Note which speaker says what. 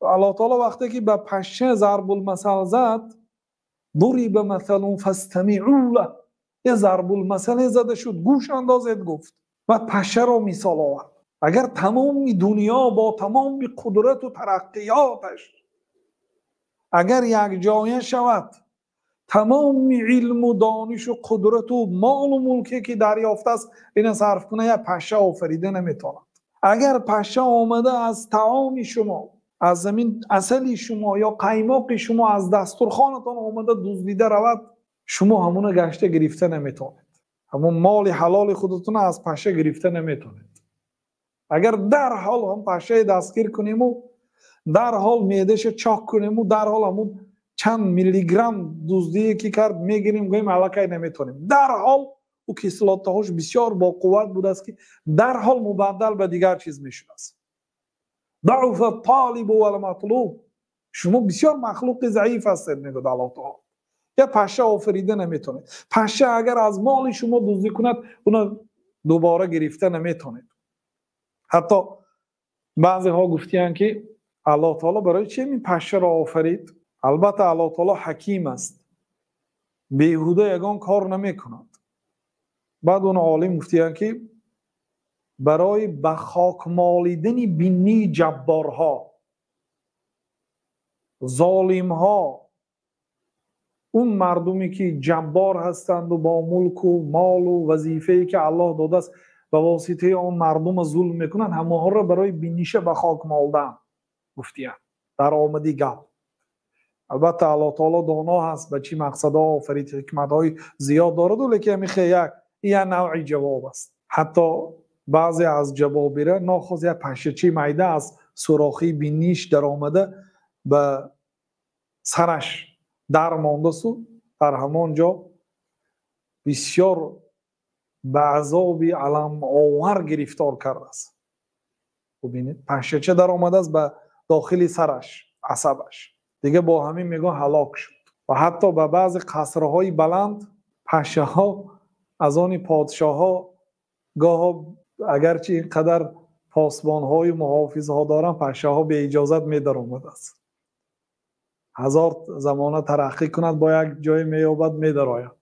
Speaker 1: Аллоҳ таоло вақте ки ба пашша зарбулмасал зад, дуриба масалун фастамиъу лаҳ, як зарбулмасале зада шуд, гӯш андозед гуфт. Баъд пашшаро мисол овард. Агар тамоми дунё бо тамоми қудрату тараққиёташ агар якҷоя шавад, тамоми илму донишу қудрату молу мулке ки дарёфтааст ина сарф кунад, як пашша офарида наметавонад. Агар пашша омада аз таоми шумо, аз замин асали шумо ё қаймоқи шумо аз дастурхонатон омада дуздида равад, шумо ҳамуна гашта гирифта наметавонед. Ҳамун моли ҳалоли худатонро аз пашша гирифта наметавонед. Агар дарҳол ҳам пашшаи дастгир кунему, дарҳол меъдаша чок кунему, дарҳол ҳамун чанд миллиграмм дуздие ки кард мегирем, гӯем аллакай наметавонем. Дарҳол ӯ кислотаҳош бисёр боқувват будааст, ки дарҳол мубаддал ба дигар чиз мешудааст. Даъуфа толибу вал матлуб. Шумо бисёр махлуқи заиф ҳастед, мегӯяд Аллоҳ таоло. Я пашша офарида наметавонед. Пашша агар аз моли шумо дуздӣ кунад, уна дубора гирифта наметавонед. Ҳатто баъзеҳо гуфтиянд, ки Аллоҳ таоло барои чи ин пашшаро офарид? Албатта Аллоҳ таоло ҳаким аст, беҳуда ягон кор намекунад. Баъд он олим гуфтиянд, ки барои ба хок молидани бинии ҷабборҳо, золимҳо, он мардуме ки ҷаббор ҳастанду бо мулку молу вазифае ки Аллоҳ додааст ба воситаи он мардума зулм мекунанд, ҳамонҳоро барои биниша ба хок молдан гуфтиянд. Дар омади гап. Албатта Аллоҳ таоло доно ҳаст, ба чӣ мақсадҳо офарид, ҳикматҳои зиёд дораду, лекин ҳамин хел як навъи ҷавоб аст. Ҳатто баъзе аз ҷабобира нохост як пашшачи майда аз сурохии биниш даромада ба сараш дар мондасу дар ҳамон ҷо бисёр ба азоби аламовар гирифтор кардааст. Бубинед, пашшача даромадааст ба дохили сараш, асабаш. Дига бо ҳамин мегӯян ҳалок шуд. Ва ҳатто ба баъзе қасрҳои баланд пашшаҳо аз они подшоҳҳо гоҳо, агарчи ин қадар посбонҳою муҳофизҳо доранд, пашшаҳо беиҷозат медаромадааст. Ҳазор замона тараққӣ кунад, бо як ҷое меёбад, медарояд.